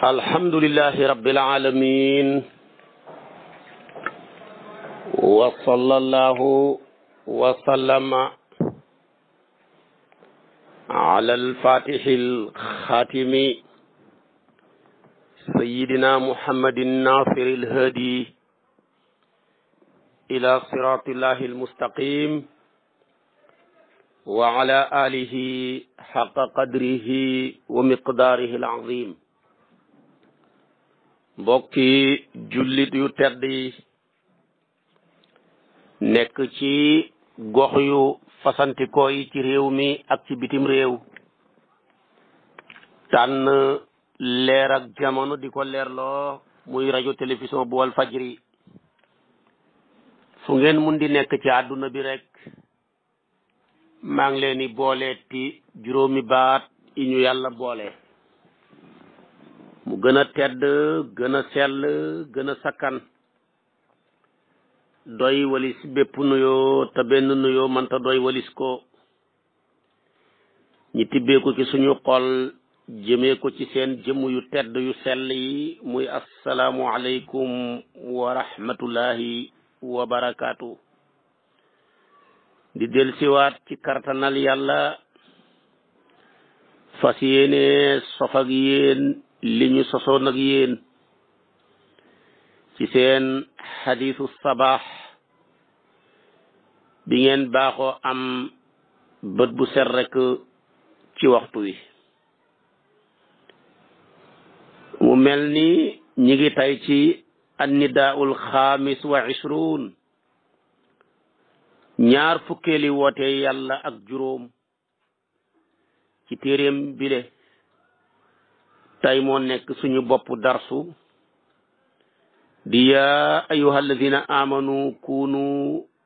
alhamdulillahi rabbil alamin wa sallallahu wa sallama ala al-fatihil khatimi sayyidina muhammadin nasiril hadi ila siratillahil mustaqim wa ala alihi haqqa qadrihi wa miqdarihi al-azim. mbokki jullit yu tedd yi nekk ci gox yu fasantikoo yi ci réew mi ak ci bitim réew tànn leer ak jamono di ko leerloo muy rajo télévision bu Walfadjri fu ngeen mun di nekk ci àdduna bi rek maa ngi leen di booleeti juróomi baat yi ñu yàlla boole mu gën a tedd gën a sell gën a sakkan doy walis bépp nuyoo te benn nuyoo mënta doy walis ko ñi tibbee ko ci suñu xol jëmee ko ci seen jëmm yu tedd yu sell yi muy assalaamu aleykum wa rahmatullahi wa barakaatu. di del siwaat ci kartanal yàlla fas yéene sof ak yéen li ñu sosoon ak yéen ci seen xadiisu sabaax bi ngeen baaxoo am bët bu set rek ci waxtu wi mu mel ni ñi ngi tay ci annidaul xaamis wa ishruun ñaar fukkeeli woote yàlla ak juróom ci téeréem bile tey moo nekk suñu bopp darsu di yaa ayuha alladina amanu kunu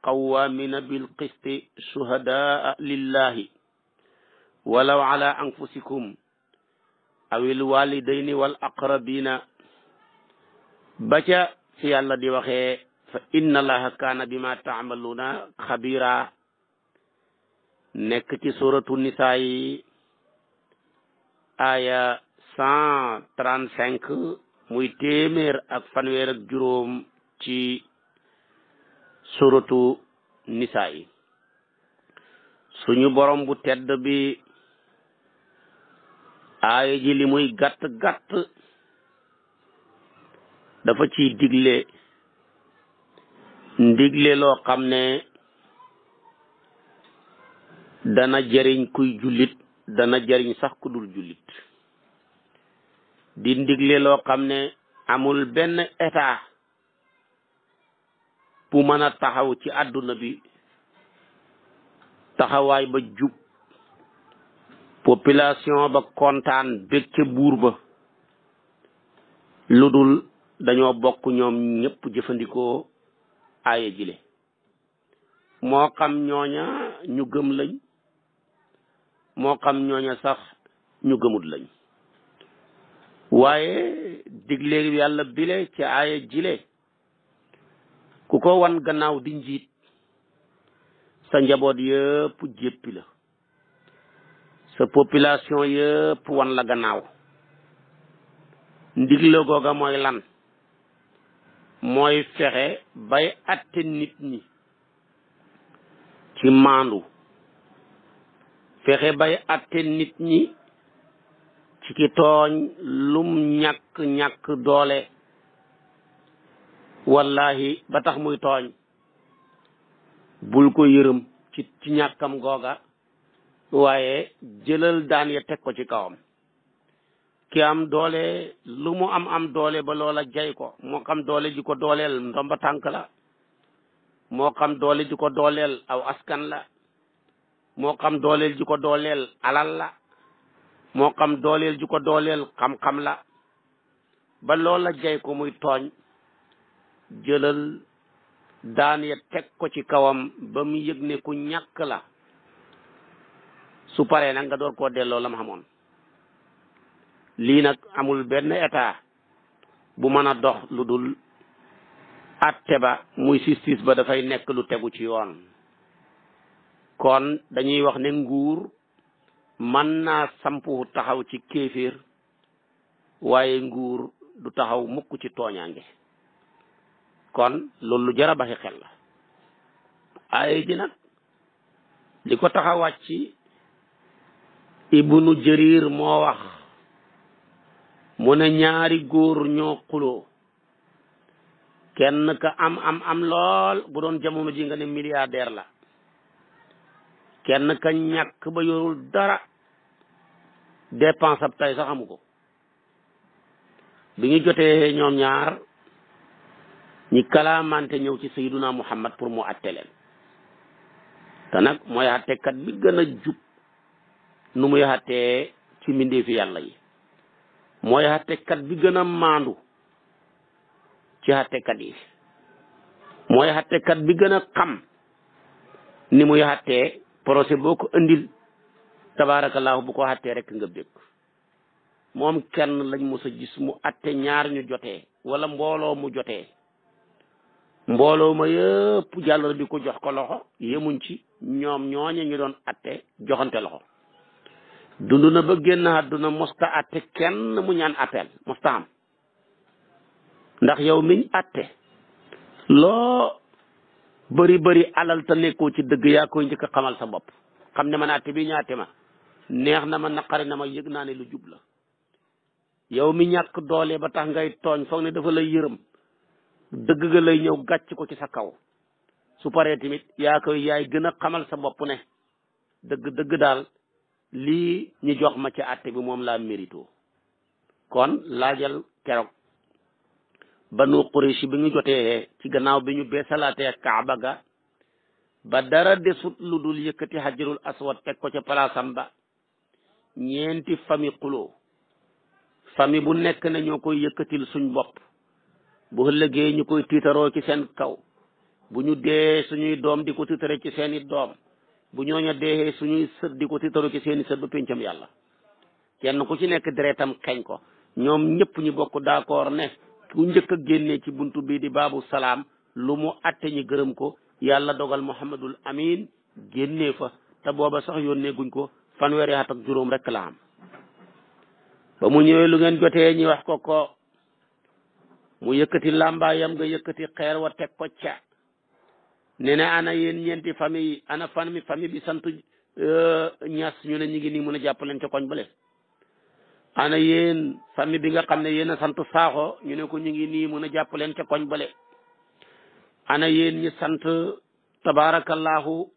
qawamina bil qisti shuhadaa lillahi walaw ala anfusikum awil walidayni wal aqrabina ba ca fi yàlla di waxee fa inna allaha kaana bima taamaluuna xabira nekk ci suratu nisaa yi aya 135 muy téeméer ak fanweer ak juróom ci suratu nisaa yi suñu borom bu tedd bi aaya ji li muy gàtt gàtt dafa ciy ndigle loo xam ne dana jëriñ kuy jullit dana jëriñ sax ku dul jullit di ndigle loo xam ne amul benn état bu mën a taxaw ci àdduna bi taxawaay ba jub population ba kontaan bég ca buur ba lu dul dañoo bokk ñoom ñëpp jëfandikoo aaya jile moo xam ñooña ñu gëm lañ moo xam ñooña sax ñu gëmut lañ waaye digle yàlla bile ci aaya jile ku ko wan gannaaw di njiit sa njaboot yëpp jéppi la sa population yëpp wan la gannaaw ndigle googa mooy lan mooy fexe bay atte nit ñi ci maandu fexe bay atte nit ñi ci ki tooñ lum ñàkk doole wallahi ba tax muy tooñ bul ko yërëm ci ñàkkam googa waaye jëlal daan ya teg ko ci kawam ki am doole lu mu am doole ba loola jay ko moo xam doole ji ko dooleel ndomba tànk la moo xam doole ji ko dooleel aw askan la moo xam dooleel ji ko dooleel alal la moo xam dooleel ji ko dooleel xam-xam la ba loola jay ko muy tooñ jëlal daan ya teg ko ci kawam ba mu yëg ne ku ñàkk la su paree nag nga door koo delloo la ma xamoon lii nag amul benn état bu mën a dox lu dul atte ba muy justice ba dafay nekk lu tegu ci yoon kon dañuy wax ne nguur mën naa sampu taxaw ci kéeféer waaye nguur du taxaw mukk ci tooñaange kon loolu lu jar a baxi xel la aaya ji nag li ko tax a wàcc ibnu jarir moo wax mu ne ñaari góor ñoo xuloo kenn ka am lool bu doon jamono ji nga ne milliardaire la kenn ka ñàkk ba yorul dara dépense ab tay sax amu ko bi ñu jotee ñoom ñaar ñi kalaamante ñëw ci sayyiduna muhammad pour mu atte leen te nag mooy attekat bi gën a jub nu muy attee ci mbindeefi yàlla yi mooy attekat bi gën a maandu ci attekat yi mooy attekat bi gën a xam ni muy attee procès boo ko indil tabaarakallaahu bu ko attee rek nga bég moom kenn lañ mos a gis mu atte ñaar ñu jotee wala mbooloo mu jotee mbooloo ma yëpp jàllal bi ko jox ko loxo yemuñ ci ñoom ñooñe ñu doon atte joxante loxo dund na ba génn àdduna mosta atte kenn mu ñaan appel mosta am ndax yow miñ atte loo bëri alal te nekkoo ci dëgg yaa koy njëkk a xamal sa bopp xam ne man atte bi ñaate ma neex na ma naqari na ma yëg naa ne lu jub la yow mi ñàkk doole ba tax ngay tooñ foog ne dafa lay yërëm dëgg ga lay ñëw gàcc ko ci sa kaw su paree tamit yaay gën a xamal sa bopp ne dëgg daal lii ñu jox ma ci àtte bi moom laa mérito kon laajal keroog banu Quraysh bi ñu jotee ci gannaaw bi ñu beesalaatee Kaaba ga ba dara desut lu dul yëkkati Hajarul Aswad teg ko ca palaasam ba ñeenti famille xuloo famille bu nekk ne ñoo koy yëkkatil suñ bopp bu ëllëgee ñu koy tiitaroo ci seen kaw bu ñu dee suñuy doom di ko tiitare ci seeni doom bu ñooña dee suñuy sët di ko tiitaroo ci seeni sët ba péncam yàlla kenn ku ci nekk deretam xeeñ ko ñoom ñëpp ñu bokk d'accord ne ku njëkk a génnee ci buntu bii di baabu salaam lu mu atte ñi gërëm ko yàlla dogal Muhammadul Amin génnee fa te booba sax yónnee guñ ko fanweeri at ak juróom rek la am ba mu ñëwee lu ngeen jotee ñi wax ko mu yëkkati làmbaayam nga yëkkati xeer wa teg ko ca ne ne ana yéen ñeenti famille ana famille bi sant ñas ñu ne ñu ngi nii mun a jàpp leen ca koñ bale ana yéen famille bi nga xam ne yéen a sant saaxo ñu ne ko ñu ngi nii mun a jàpp leen ca koñ bale ana yéen ñi sant tabarakallahu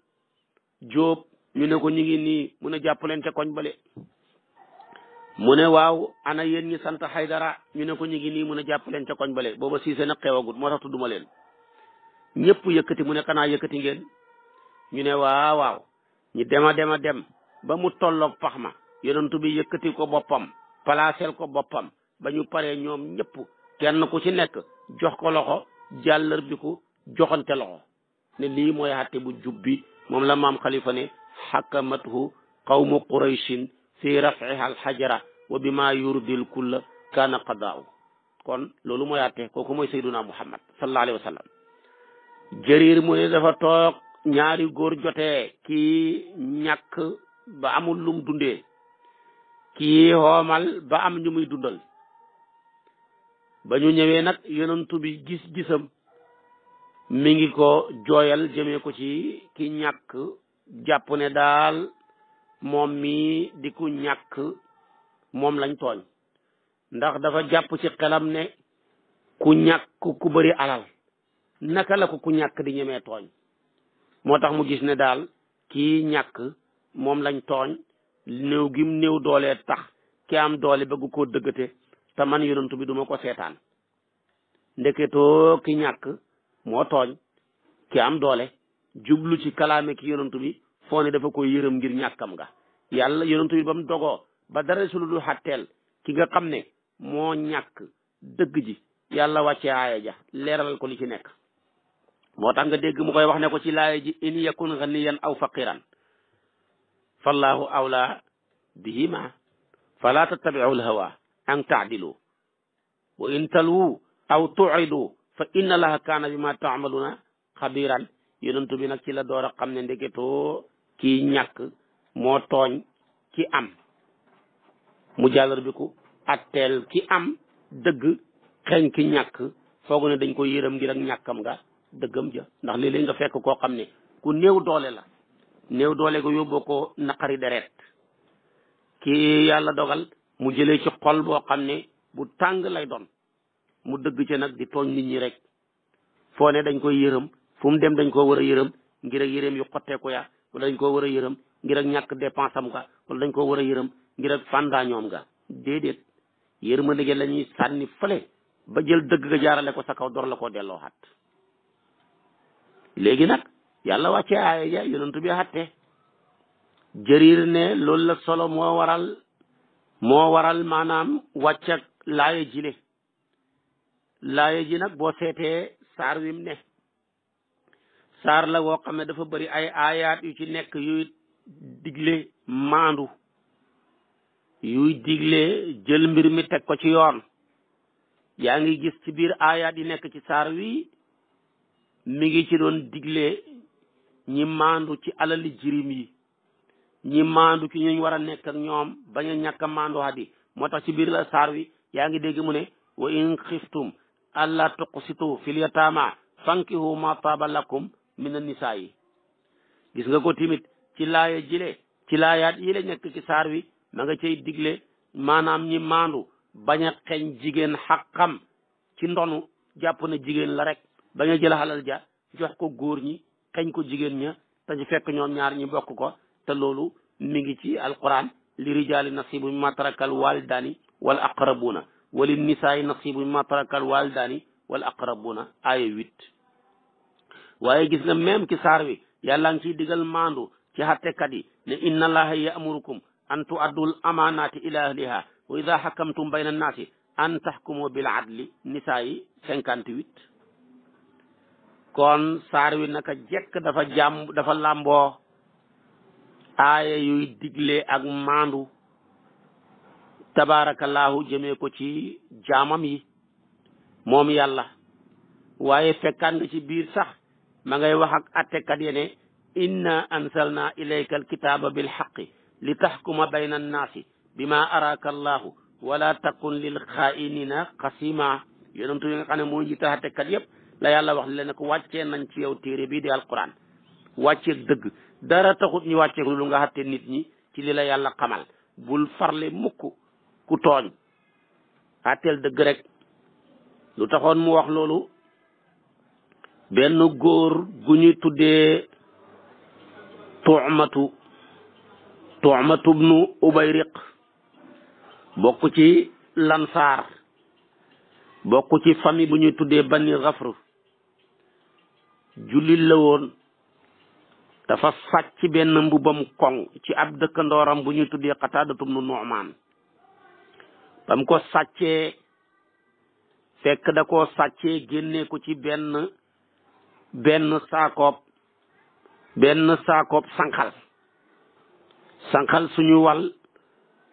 jóob ñu ne ko ñu ngi nii mun a jàpp leen ca koñ bale mu ne waaw ana yéen ñi sant Haydara ñu ne ko ñu ngi nii mun a jàpp leen ca koñ bale booba siise nag xewagut moo tax tudduma leen ñëpp yëkkati mu ne xanaa yëkkati ngeen ñu ne waaw ñu dem ba mu tolloog pax ma yonentu bi yëkkati ko boppam palaaseel ko boppam ba ñu paree ñoom ñëpp kenn ku ci nekk jox ko loxo jàllar bi ko joxante loxo ne lii mooy àtte bu jub bi moom la maam Xalifa ne xakamathu qawmu qurayshin fi raf'iha alxajara wa bima yurdil kulla kaana qadaaw kon loolu mooy àtte kooku mooy sayduna muhammad sallallahu alayhi wa sallam Jarir mu ne dafa toog ñaari góor jotee kii ñàkk ba amul lum dundee kii xoomal ba am ñu muy dundal ba ñu ñëwee nag yonentu bi gis-gisam mi ngi ko jooyal jëmee ko ci ki ñàkk jàpp ne daal moom mi di ku ñàkk moom lañ tooñ ndax dafa jàpp ci xelam ne ku ñàkk ku bëri alal naka la ko ku ñàkk di ñemee tooñ moo tax mu gis ne daal kii ñàkk moom lañ tooñ néew gim néew doolee tax ki am doole bëgg koo dëggate te man yonentu bi duma ko seetaan ndeketoo ki ñàkk moo tooñ ki am doole jublu ci kalaame ki yonentu bi foo ne dafa koy yërëm ngir ñàkkam nga yàlla yonentu bi ba mu dogoo ba dara su lu xàtteel ki nga xam ne moo ñàkk dëgg ji yàlla wàcce aaya ja leeralal ko li ci nekk moo tax nga dégg mu koy wax ne ko ci laaya ji in yakun ganiyan aw faqiran fallahu awla bihima fala tattabi'u alhawa an ta'dilu wa in talwu aw tu'idu fa inna allaha kaana bima ta'maluna xabiran yonentu bi nag ci la door a xam ne ndeketoo kii ñàkk moo tooñ ki am mu jàllar bi ko atteel ki am dëgg xeñ ki ñàkk foog ne dañ ko yërëm ngir ak ñàkkam nga dëggam ja ndax léeg-léeg nga fekk koo xam ne ku néew doole la néew doole ko yóbboo ko naqari deret ki yàlla dogal mu jëlee ci xol boo xam ne bu tàng lay doon mu dëgg ca nag di tooñ nit ñi rek foo ne dañ koy yërëm fu mu dem dañ koo war a yërëm ngir ak yërëm yu xotteeku ya wala dañ koo war a yërëm ngir ak ñàkk dépense am nga wala dañ koo war a yërëm ngir ak fàndaañoom nga déedéet yërmande gi la ñuy sànni fële ba jël dëgg ga jaarale ko sa kaw door la koo delloo xat léegi nag yàlla wàccee aaya ja yonentu bi xatte jëriir ne loolu la solo moo waral maanaam wàcc ak laaya jile laaya ji nag boo seetee saar wi mu ne saar la woo xam ne dafa bëri ay aayaat yu ci nekk yuy digle maandu yuy digle jël mbir mi teg ko ci yoon yaa ngi gis ci biir aayaat yi nekk ci saar wi mi ngi ci doon digle ñi maandu ci alali jirim yi ñi maandu ci ñu war a nekk ak ñoom bañ a ñàkk a maandu hadi moo tax ci biir la saar wi yaa ngi dégg mu ne wa in xiftum alla tuqsitu fil yataama fankihu ma taaba lakum min an-nisaa yi gis nga ko timit ci laaya jile ci laayaat yi la nekk ci saar wi ma nga cay digle maanaam ñi maandu bañ a xeñ jigéen xaqam ci ndonu jàpp na jigéen la rek bañ a jël xalal ja jox ko góor ñi xeñ ko jigéen ña te ñu fekk ñoom ñaar ñi bokk ko te loolu mi ngi ci alquran li rijaali nasibu mimma tarakal walidaani wal aqrabuna wali nisaayi nasibu mimma tarakal walidaani wal aqrabuna aya 8 waaye gis nga même ci saar wi yàlla ngi ciy digal maandu ci xattekat yi ne inna allaha ya'murukum an tu'addul amanati ila ahliha wa idha hakamtum bayna an-nasi an tahkumu bil adli nisaayi 58 kon saar wi naka jekk dafa làmboo aaya yuy digle ak maandu tabarakallahu jëmee ko ci jaamam yi moom yàlla waaye fekkaan nga ci biir sax ma ngay wax ak attekat yi ne inna anzalna ilayka alkitaba bilhaqqi li tahkuma bayna annaasi bima araka allahu wala takun lil xaa'inina xasima yonentu yi nga xam ne moo jiite attekat yépp la yàlla wax leen ne ko wàccee nañ ci yow téere bii di alquran wàcceeg dëgg dara taxut ñu wàcceeg lu nga xatte nit ñi ci li la yàlla xamal bul farle mukk ku tooñ àtteel dëgg rek lu taxoon mu wax loolu benn góor gu ñuy tuddee Tu'matu bnu Ubayriq bokk ci Lansaar bokk ci famille bu ñuy tuddee Bani Gafr jullit la woon dafa sàcc benn mbubam koŋ ci ab dëkkandooram bu ñuy tuddee Qataadatu bnu Nu'maan bam ko sàccee fekk da koo sàccee génne ko ci benn saakoob sànqal suñu wal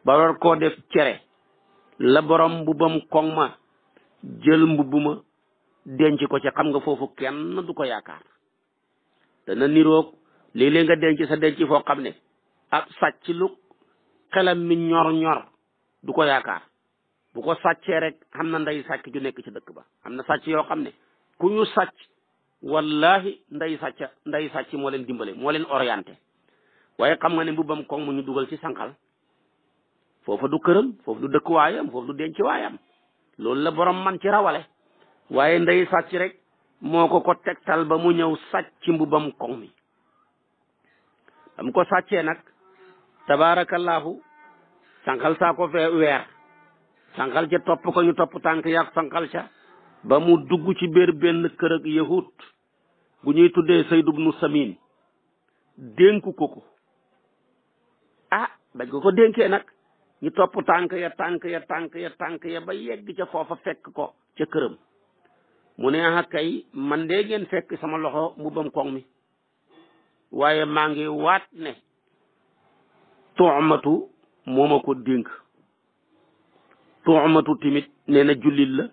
ba war koo def cere la borom mbubam koŋ ma jël mbubb ma denc ko ci xam nga foofu kenn du ko yaakaar dana niroog léeg-léeg nga denc sa denc foo xam ne ab sàcc lu xelam mi ñor du ko yaakaar bu ko sàccee rek xam na ndey sàcc ju nekk ci dëkk ba am na sàcc yoo xam ne ku ñu sàcc wallahi ndey sàcc moo leen dimbale moo leen orienté waaye xam nga ne mbubbam koŋ mu ñu dugal ci sànqal foofa du këram foofu du dëkkuwaayam foofu du denc waayam loolu la borom man ci rawale waaye ndey sàcc rek moo ko tegtal ba mu ñëw sàcc mbubbam koŋ mi am ko sàccee nag tabarakallahu sànqal saa ko fee weer sànqal ca topp ko ñu topp tànk yàq sànqal ca ba mu dugg ci biir benn kër ak yahut bu ñuy tuddee Sayd ibnu Samin dénku ko bañ ko dénkee nag ñu topp tànk ya ba yegg ca foofa fekk ko ca këram mu ne kay man de ngeen fekk sama loxo mbubbam koŋ mi waaye maa ngi waat ne Tu'matu moo ma ko dénk Tu'matu timit nee na jullit la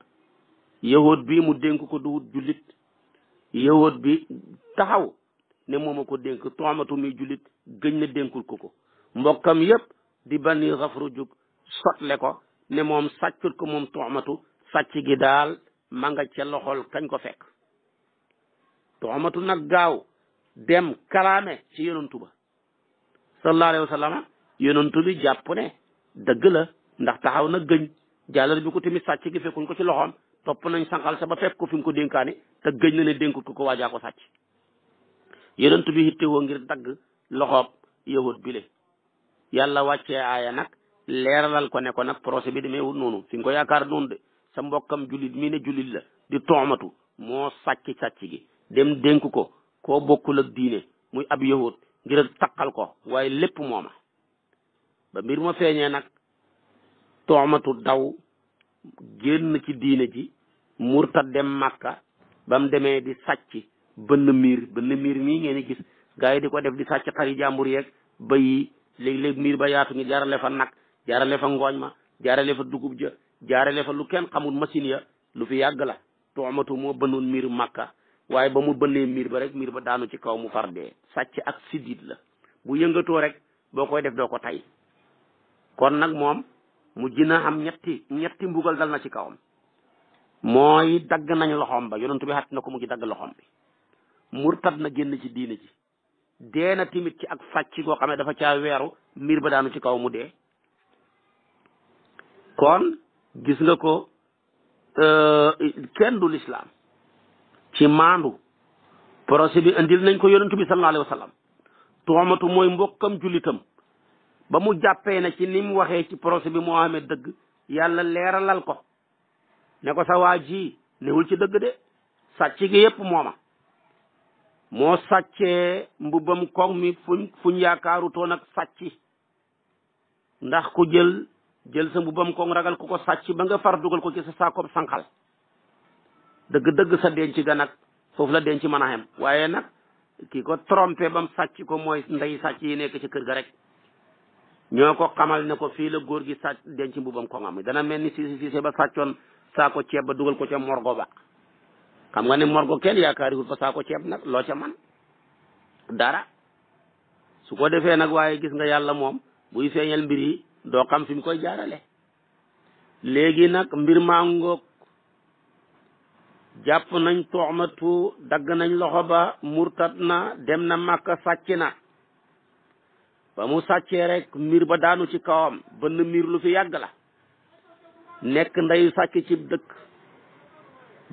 yahud bi mu dénk ko duwut jullit yahud bi taxaw ne moo ma ko dénk Tu'matu mi jullit gëñ na dénkul ko mbokkam yépp di Bani Gafru jug sotle ko ne moom sàccut ko moom Tu'matu sàcc gi daal ma nga ca loxol kañ ko fekk Tu'matu nag gaaw dem kalaame ci yonantu ba sallallahu alayhi wa sallam yonantu bi jàpp ne dëgg la ndax taxaw na gëñ jàllal bi ko tamit sàcc gi fekkuñ ko ci loxoom topp nañ sànqal sa ba fekk ko fi mu ko dénkaane te gëñ na ne dénkut ko waajaa ko sàcc yonantu bi hittewoo ngir dagg loxoob yahud bile yàlla wàccee aaya nag leeralal ko ne ko nag procès bi demee wut noonu fi nga ko yaakaar noonu de sa mbokkam jullit mii ne jullit la di Tu'matu moo sàcc gi dem dénk ko koo bokkul ak diine muy ab yahud ngir takkal ko waaye lépp mooma ba mbir ma feeñee nag Tu'matu daw génn ci diine ji murtad dem Makka ba mu demee di sàcc bënn miir mii ngeen di gis gaa yi di ko def di sàcc xari jàmbur yeeg bëy yi léeg-léeg miir ba yaatu ngi jaarale fa nag jaarale fa ngooñ ma jaarale fa dugub ja jaarale fa lu kenn xamul machine ya lu fi yàgg la Tu'matu moo bënnoon miir Makka waaye ba mu bënnee miir ba rek miir ba daanu ci kaw mu far dee sàcc ak sidit la bu yëngatoo rek boo koy def doo ko tay kon nag moom mu jina am ñetti mbugal dal na ci kawam mooy dagg nañ loxoom ba yonentu bi xat na ko mu ngi dagg loxoom bi murtad na génn ci diine ji dee na timit ci ak sàcc goo xam ne dafa caa weeru miir ba daanu ci kaw mu dee kon gis nga ko kenn du lislaam ci maandu procès bi indil nañ ko yonentu bi sallallahu alayhi wa sallam Tu'matu mooy mbokkam jullitam ba mu jàppee na ci ni mu waxee ci procès bi moo amee dëgg yàlla leeralal ko ne ko sa waa ji newul ci dëgg de sàcc gi yépp mooma moo sàccee mbubbam koŋ mi fuñ yaakaarutoon ak sàcc ndax ku jël sa mbubbam koŋ ragal ku ko sàcc ba nga far dugal ko ci sa saakob sànqal dëgg-dëgg sa denc ga nag foofu la denc mën a xem waaye nag ki ko trompé bam sàcc ko mooy ndey sàcc yi nekk ci kër ga rek ñoo ko xamal ne ko fii la góor gi sàcc denc mbubam ko ngam dana mel ni si ba sàccoon saako ceeb ba dugal ko ca morgo ba xam nga ne morgo kenn yaakaariwul fa saako ceeb nag loo ca man dara su ko defee nag waaye gis nga yàlla moom buy feeñal mbir yi doo xam fi mu koy jaarale léegi nag mbir maa ngoog jàpp nañ Tu'matu dagg nañ loxo ba murtat na dem na Makka sàcc na ba mu sàccee rek miir ba daanu ci kawam bënn miir lu fi yàgg la nekk ndeyu sàcc ci dëkk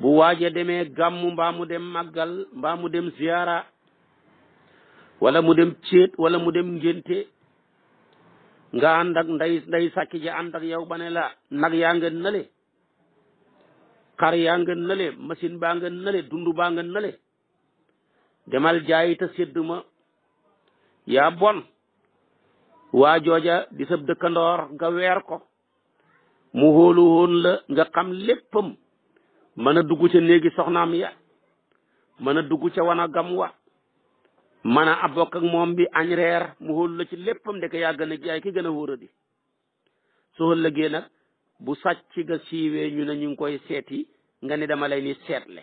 bu waaje demee gàmmu mbaa mu dem màggal mbaa mu dem ziyaara wala mu dem céet wala mu dem ngénte nga ànd ak nday sàcc ji ànd ak yow ba ne la nag yaa nga nële xar yaa nga nële machine baa nga nële dundu baa nga nële demal jaayi ta sédd ma yaa bon waa jooja di sab dëkkandoor nga weer ko mu hóolu woon la nga xam léppam mën a dugg ca néegi soxnaam ya mën a dugg ca wana gam wa mën a abokk ak moom bi añ reer mu hóolu la ci léppam ndeke yaa gën a jaay ki gën a wóoradi soo ëllëgee nag bu sàcc ga siiwee ñu ne ñu ngi koy seeti nga ne dama lay ni seetle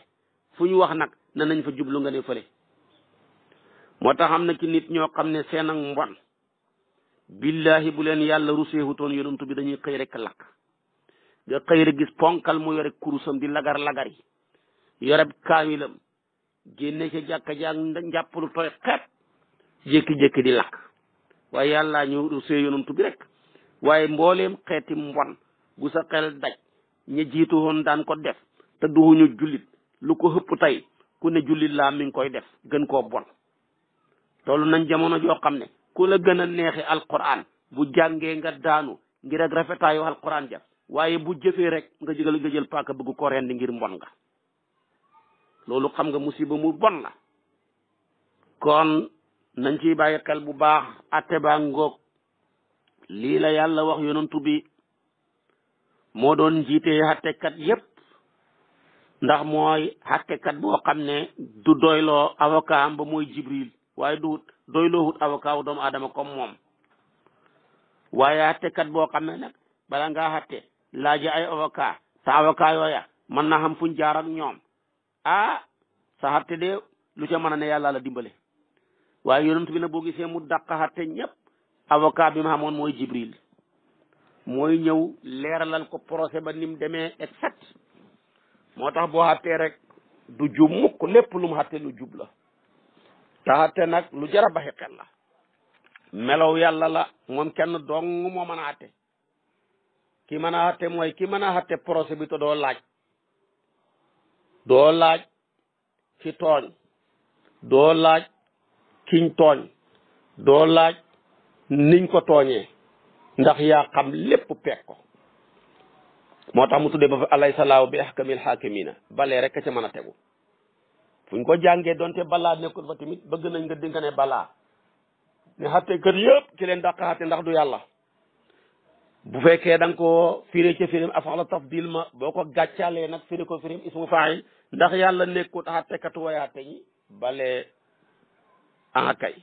fu ñu wax nag na nañ fa jublu nga ne fële moo tax am na ci nit ñoo xam ne seen ak mbon billahi bu leen yàlla ruseewutoon yonent bi dañuy xëy rek lakk nga xëy rek gis ponkal mu yore kurusam di lagar yi yore kaamilam génne ca jàkka jaag njàppalu tooy xeet jékki-jékki di lakk waaye yàlla ñu rusee yonent bi rek waaye mbooleem xeeti mbon bu sa xel daj ña jiitu woon daan ko def te duhuñu jullit lu ko hëpp tey ku ne jullit laa mi ngi koy def gën koo bon tollu nañ jamono joo xam ne ku la gën a neexi alquran bu jàngee nga daanu ngir ak rafetaayu alquran ja waaye bu jëfee rek nga jël paaka bëgg ko rendi ngir mbon nga loolu xam nga musiba mu bon la kon nañ ciy bàyyi xel bu baax atte baa ngoog lii la yàlla wax yonantu bi moo doon njiitee xattekat yépp ndax mooy xattekat boo xam ne du doyloo avocat am ba mooy Jibril waaye du doyloo wut avocat wu doomu aadama comme moom waaye xattekat boo xam ne nag bala ngaa xatte laaji ay avocat sa avocat yooya mën na xam fuñ jaar ak ñoom sa xatte de lu ca mën a ne yàlla la dimbale waaye yonent bi nag boo gisee mu dàq xatte ñëpp avocat bi ma xamoon mooy Jibril mooy ñëw leeralal ko procès ba ni mu demee exact moo tax boo xattee rek du jub mukk lépp lu mu xatte lu jub la te xatte nag lu jar a baxi xel la melow yàlla la moom kenn dong moo mën a xatte ki mën a xatte mooy ki mën a xatte procès bi te doo laaj ci tooñ doo laaj kiñ tooñ doo laaj niñ ko tooñee ndax yaa xam lépp peeg ko moo tax mu tuddee ba fa alaysa laahu bi ahkamil haakimiina balee rek ca mën a tegu fuñ ko jàngee donte balaa nekkul fa tamit bëgg nañ nga dinga ne balaa ne xatte kër yëpp ci leen dàq xatte ndax du yàlla bu fekkee da nga ko firé ca firim afala tafdil ma boo ko gàccaalee nag firi ko firim ismu faayil ndax yàlla nekkut xattekatu way xatte ñi balee kay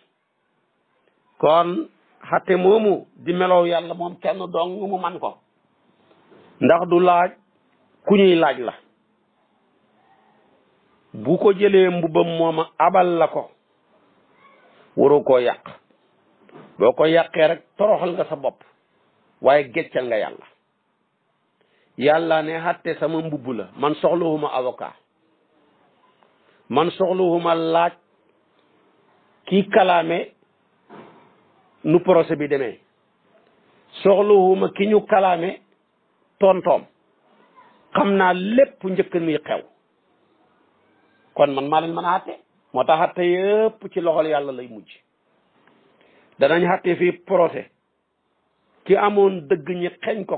kon xatte moomu di melow yàlla moom kenn dong mu man ko ndax du laaj ku ñuy laaj la bu ko jëlee mbubam mooma abal la ko waroo koo yàq boo ko yàqee rek toroxal nga sa bopp waaye geccal nga yàlla ne xatte sama mbubb la man soxlawuma avocat man soxlawuma laaj kii kalaame nu procès bi demee soxlawuma ki ñu kalaame tontoom xam naa lépp njëkk muy xew kon man maa leen mën a xatte moo tax xatte yëpp ci loxol yàlla lay mujj danañ xatte fii procès ki amoon dëgg ñi xeñ ko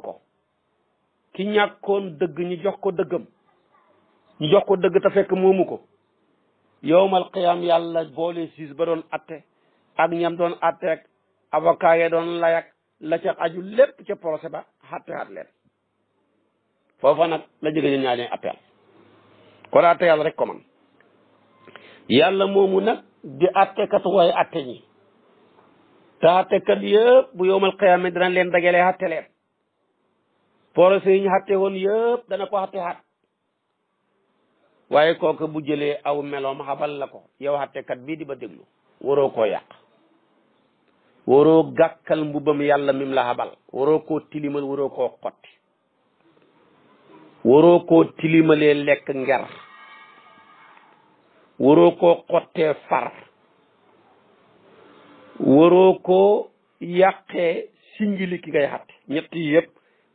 ki ñàkkoon dëgg ñi jox ko dëggam ñu jox ko dëgg te fekk moomu ko yowmal qiyaam yàlla boole siis ba doon atte ak ñam doon atte ak avocat ya doon layak la ca aju lépp ca procès ba xatte xat leen foofa nag la jege ñu ñaaree appel kon atte yàlla rek ko man yàlla moomu nag di attekat waaye atte ñi te attekat yëpp bu yowmal qiyaama dana leen dagalee xatte leen procès yi ñu xatte woon yëpp dana ko xatte xat waaye kooku bu jëlee aw meloom xabal la ko yow xattekat bii di ba déglu waroo koo yàq waroo gàkkal mbubam yàlla mim la xabal waroo koo tilimal waroo koo xotti waroo koo tilimalee lekk nger waroo koo xottee far waroo koo yàqee singili ki ngay xatte ñett yi yëpp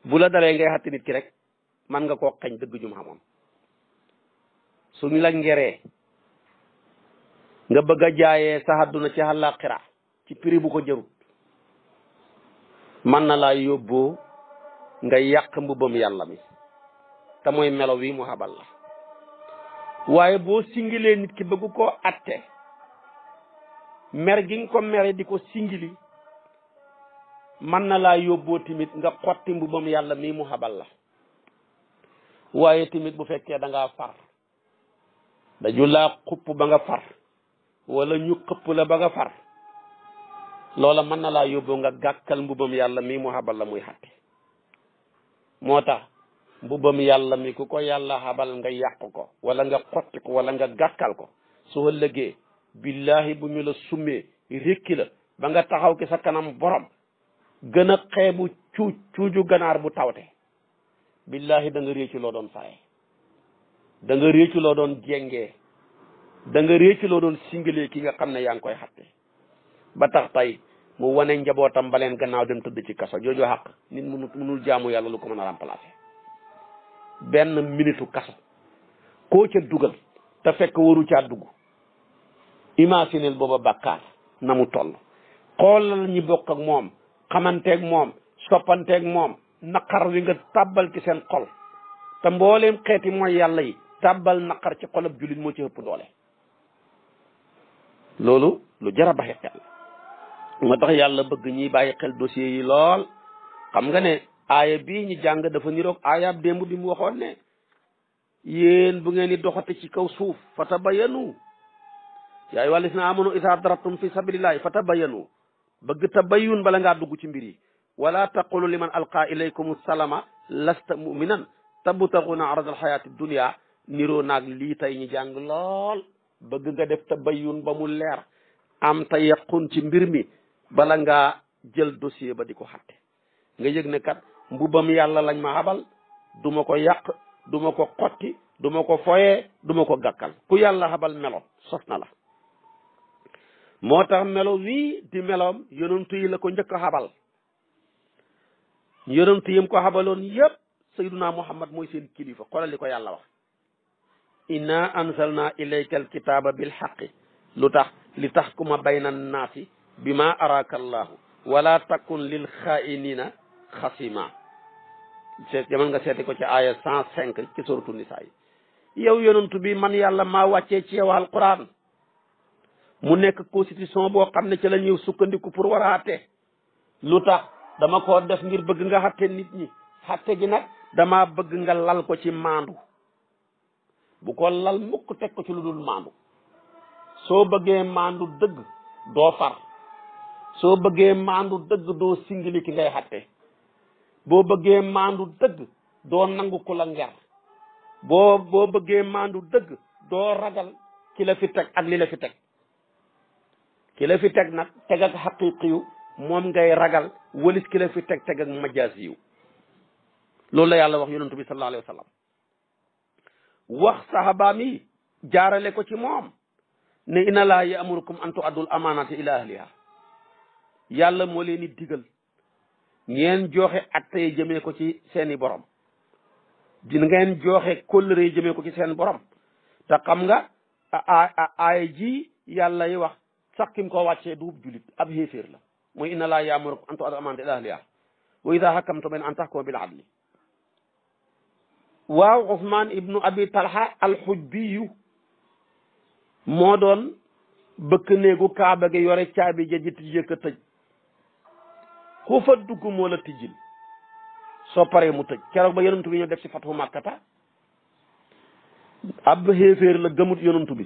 bu la dalee ngay xatte nit ki rek man nga koo xañ dëgg jum xamoon suñ la ngeree nga bëgg a jaayee sa àdduna ci àllaaxira ci prix bu ko jërut man na laa yóbboo nga yàq mbubam yàlla mi te mooy melo wi mu xabal la waaye boo singilee nit ki bëgg koo atte mer gi nga ko mere di ko singili man na laa yóbboo tamit nga xotti mbubam yàlla mi mu xabal la waaye tamit bu fekkee da ngaa far daju laa xupp ba nga far wala ñu xëpp la ba nga far loola mën na laa yóbboo nga gàkkal mbubam yàlla mi mu xabal la muy xatte moo tax mbubam yàlla mi ku ko yàlla xabal nga yàq ko wala nga xotti ko wala nga gàkkal ko su ëllëgee billahi bu ñu la summee rékki la ba nga taxaw ki sa kanam borom gën a xeebu cuuju ganaar bu tawte billahi da nga réccu loo doon faye da nga réccu loo doon jengee da nga réccu loo doon singalee ki nga xam ne yaa ngi koy xatte ba tax tey mu wane njabootam ba leen gannaaw dem tëdd ci kaso jooju xaq nit mënul jaamu yàlla lu ko mën a remplacer benn minitu kaso koo ca dugal te fekk waru caa dugg imagineel booba bàkkaar na mu toll xoolal ñi bokk ak moom xamanteeg moom soppanteeg moom naqar wi nga tàbbal ci seen xol te mbooleem xeeti mooy yàlla yi tàbbal naqar ci xolab jullit moo ci ëpp doole loolu lu jar a bàyyi xel moo tax yàlla bëgg ñiy bàyyi xel dossier yi lool xam nga ne aaya bii ñu jàng dafa niroog aayaab démb bi mu waxoon ne yéen bu ngeen di doxate ci kaw suuf fatabayanu yaa ayyuhal lazina amanu izaa darabtum fi sabilillahi fatabayanu bëgg tabayyun bala ngaa dugg ci mbir yi wala taqulu liman alqa ilaykum salama lasta muminan tabtaghuna arada alxayati dunia niroo naag lii tey ñu jàng lool bëgg nga def tabayyun ba mu leer am ta yaqun ci mbir mi bala ngaa jël dossier ba di ko xatte nga yëg ne kat mbubam yàlla lañ ma xabal duma ko yàq duma ko xotti duma ko foyee duma ko gàkkal ku yàlla xabal melo sos na la moo tax melo wii di meloom yonentu yi la ko njëkk a xabal yonentu yim ko xabaloon yépp sayyiduna muhammad mooy seen kilifa xoolal li ko yàlla wax inna anzalna ilayka alkitaba bilxaqi lu tax li taxkuma bayna annaasi bima araka allahu wala takun lil xaa'inina xasima jaman nga seeti ko ci aaya 105 ci suratu nisaa yi yow yonentu bi man yàlla maa wàccee ci yow alquran mu nekk constitution boo xam ne ci la ñuy sukkandiku pour war a àtte lu tax dama ko def ngir bëgg nga xatte nit ñi xatte gi nag dama bëgg nga lal ko ci maandu bu ko lal mukk teg ko ci lu dul maandu soo bëggee maandu dëgg doo far soo bëggee maandu dëgg doo singili ki ngay xatte boo bëggee maandu dëgg doo nangu ku la nger boo bëggee maandu dëgg doo ragal ki la fi teg ak li la fi teg ki la fi teg nag teg ak xaqiqiyu moom ngay ragal walis ki la fi teg ak majaas yiw loolu la yàlla wax yonentu bi sallallahu alayhi wa sallam wax sahabaam yi jaarale ko ci moom ne inna laa ya'murukum an tu'addul amaanati ila ahliha yàlla moo leen di digal ngeen joxe atte yi jëmee ko ci seeni borom di ngeen joxe kóllëre yi jëmee ko ci seen borom te xam nga aaya ji yàlla yi wax sax kim ko wàccee duub julit ab xéeféer la mooy inna laa ya'murukum an tu'addul amaanati ila ahliha wa idha hakamtum bayna an tahkumu bil adli waaw Usmaan ibnu Abi Talha alxujbiyu moo doon bëkk néegu kaaba gi yore caabi ja ji tijjee ka tëj ku fa dugg moo la tijjil soo paree mu tëj keroog ba yonantu bi ñu def ci fatu Makkata ab xéeféer la gëmut yonantu bi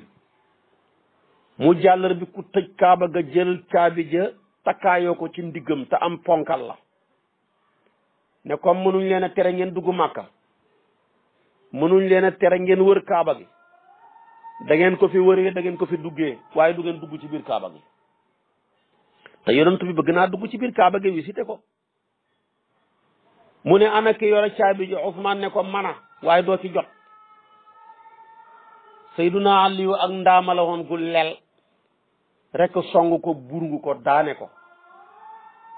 mu jàllar bi ku tëj kaaba ga jël caabi ja takkaayoo ko ci ndiggam te am ponkal la ne comme mënuñ leen a tere ngeen dugg Màkka mënuñ leen a tere ngeen wër kaaba gi da ngeen ko fi wëree da ngeen ko fi duggee waaye du ngeen dugg ci biir kaaba gi te yonent bi bëgg naa dugg ci biir kaaba gi visité ko mu ne ana ki yore caabi ji Usmaan ne ko mana waaye doo ci jot Sayyiduna Aliyu ak ndaama la woon gu lel rek song ko burngu ko daane ko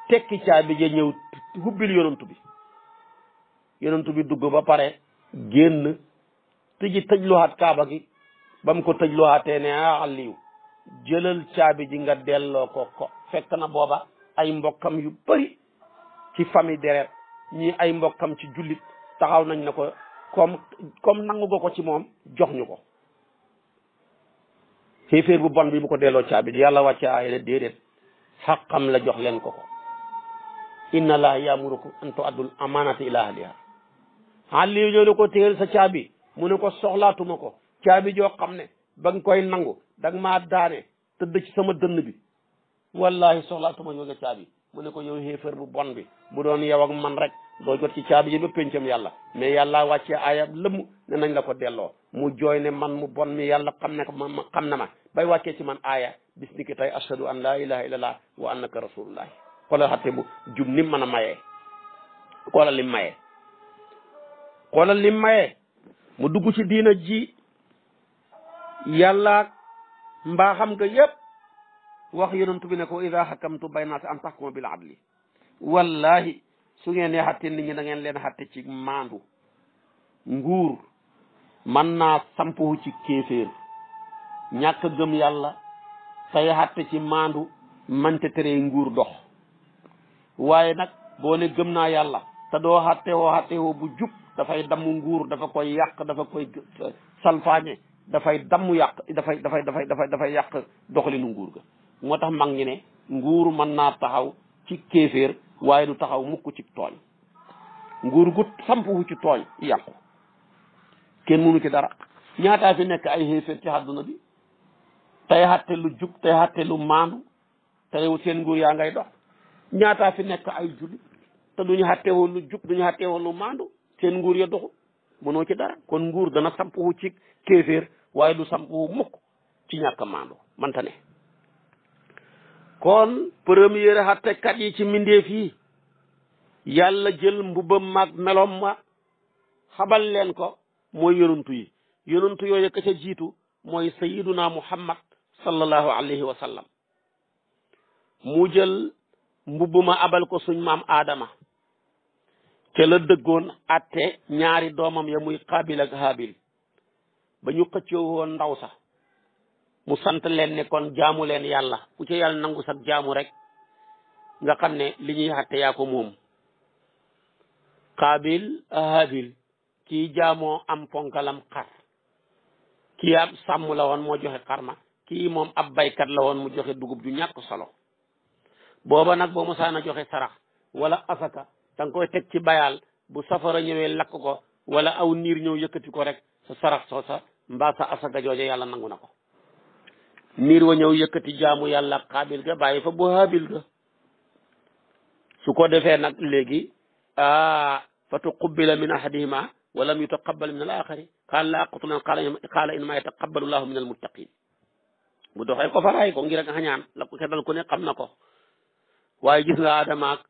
tekki caabi ji ñëw hubbil yonent bi dugg ba pare génn tëj luwaat kaaba gi ba mu ko tëj luwaatee ne Aliyu jëlal caabi ji nga delloo ko fekk na booba ay mbokkam yu bari ci famille deret ñii ay mbokkam ci jullit taxaw nañ na ko comme nangu nga ko ci moom jox ñu ko xéeféer bu bon bi bu ko delloo caabi ji yàlla wàcce aaya ne déedéet xaqam la jox leen ko inna laa ya'murukum an tu'addul amaanati ila ahliha Aliyu ñoo ne ko téyel sa caabi mu ne ko soxlaatuma ko caabi joo xam ne ba nga koy nangu danga maa daane tëdd ci sama dënn bi wallahi soxlaatuma ñoo nga caabi mu ne ko yow xéeféer bu bon bi bu doon yow ak man rek doo jot ci caabi ji ba péncam yàlla mais yàlla wàccee aaya lëmm ne nañ la ko delloo mu jooy ne man mu bon mi yàlla xam ne ko ma xam na ma bay wàccee ci man aaya bis ni ki tey ashhadu an laa ilaha illallah wa annaka rasulullah xoolal xatte bu jub nim mën a mayee xoolal lim mayee xoolal lim mayee mu dugg ci diina ji yàlla mbaaxam nga yépp wax yonent bi ne ko ida hakamtu bayna an tahkumu bil adli wallahi su ngeen ne xatte nit ñi da ngeen leen xatte ci maandu nguur man naa sampu ci kéeféer ñàkk gëm yàlla tey xatte ci maandu mante tere nguur dox waaye nag boo ne gëm naa yàlla te doo xatte woo bu jub dafay damm nguur dafa koy yàq dafa koy salfaañe dafay damm yàq dafay yàq doxalinu nguur ga moo tax mag ñi ne nguur mën naa taxaw ci kéeféer waaye du taxaw mukk ci tooñ nguur gu sampu ci tooñ yàqu kenn mënu ci dara ñaataa fi nekk ay xéeféer ci àdduna bi tey xatte lu jub tey xatte lu maandu tey seen nguur yaa ngay dox ñaataa fi nekk ay julli te duñu xattewoo lu jub duñu xattewoo lu maandu seen nguur ya doxul mënoo ci dara kon nguur dana sampu ci kéeféer waaye du sampu mukk ci ñàkk maandu manta ne kon première xattekat yi ci mbindeef yi yàlla jël mbubam maag melom ma xabal leen ko mooy yonantu yi yonantu yooyu ka ca jiitu mooy sayiduna muhammad sallallahu alayhi wa sallam mu jël mbubbuma abal ko suñ maam aadama ca la dëggoon atte ñaari doomam ya muy qaabil ak haabil ba ñu xëccoo woon ndaw sax mu sant leen ne kon jaamu leen yàlla ku ca yàlla nangu sax jaamu rek nga xam ne li ñuy xatte yaa ko moom qaabil haabil kii jaamoo am ponkalam xar kii ab sàmm la woon moo joxe xarma kii moom ab baykat la woon mu joxe dugub ju ñàkk solo booba nag boo mosaana joxe sarax wala asaka da nga koy teg ci bayal bu safara ñëwee lakk ko wala aw niir ñëw yëkkati ko rek sa sarax soosa mbaa sa asaka jooje yàlla nangu na ko niir wa ñëw yëkkati jaamu yàlla qaabil ga bàyyi fa bu haabil ga su ko defee nag léegi fa tuqubila min ahadihima wa lam yutaqabbal min al axari qaala la aqtulan qaala innama yataqabbalu llahu min al muttaqin bu doxee ko faraay ko ngir ak xañaan la ko xedal ku ne xam na ko waaye gis nga Adama ak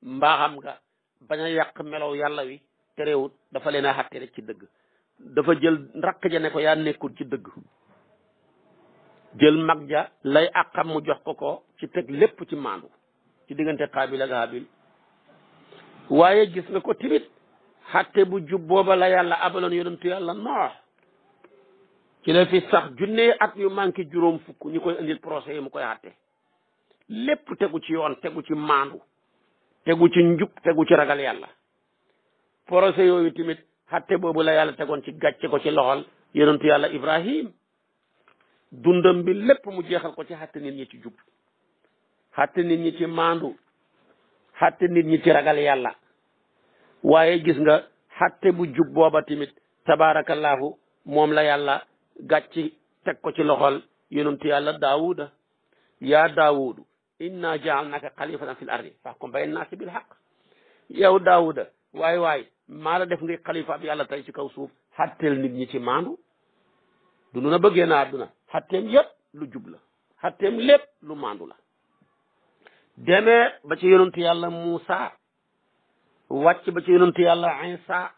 mbaaxam nga bañ a yàq melow yàlla wi terewut dafa leen a xatte rek ci dëgg dafa jël rakk ja ne ko yaa nekkul ci dëgg jël mag ja lay àqam mu jox ko ci teg lépp ci maandu ci diggante Qaabil ak Haabil waaye gis nga ko timit xatte bu jub booba la yàlla abaloon yonentu yàlla Noox ci la fi sax junne at yu manqué juróom fukk ñu koy indil procès yi mu koy xatte lépp tegu ci yoon tegu ci maandu tegu ci njub tegu ci ragal yàlla procès yooyu tamit xatte boobu la yàlla tegoon ci gàcce ko ci loxol yonentu yàlla Ibrahim dundam bi lépp mu jeexal ko ci xatte nit ñi ci jub xatte nit ñi ci maandu xatte nit ñi ci ragal yàlla waaye gis nga xatte bu jub booba tamit tabarakallahu moom la yàlla gàcci teg ko ci loxol yonentu yàlla Daawuda yaa Daawudu inna jaalnaka xalifatan fil ardi fahkum bayna naasi bil haqq yow Daawuda waay maa la def ngay xalifa bi yàlla tey ci kaw suuf xatteel nit ñi ci maandu du nu na bëggee na àdduna xatteem yépp lu jub la xatteem lépp lu maandu la demee ba ci yonentu yàlla Muusa wàcc ba ci yonentu yàlla Isa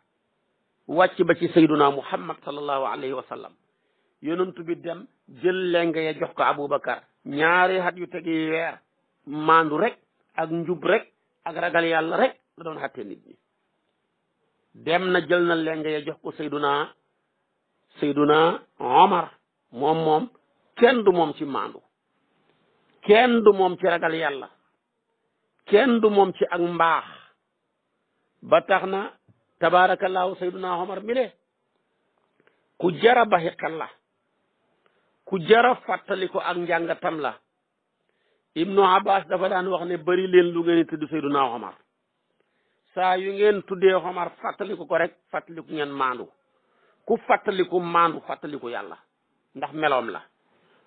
wàcc ba ci sayduna Muhammad sallallahu alayhi wa sallam yonentu bi dem jël lenga ya jox ko Aboubacar ñaari at yu tegi weer maandu rek ak njub rek ak ragal yàlla rek la doon xatte nit ñi dem na jël na lenga ya jox ko sayduna Omar moom kenn du moom ci maandu kenn du moom ci ragal yàlla kenn du moom ci ak mbaax ba tax na tabaarakallaahu sayduna Omar mi le ku jara baxi xel la ku jara fàttali ko ak njàngatam la Ibnu Abbas dafa daan wax ne bari leen lu ngeen tudd sayduna Omar saa yu ngeen tuddee Omar fàttaliku ko rek fàttaliku ngeen maandu ku fàttaliku maandu fàttaliku yàlla ndax meloom la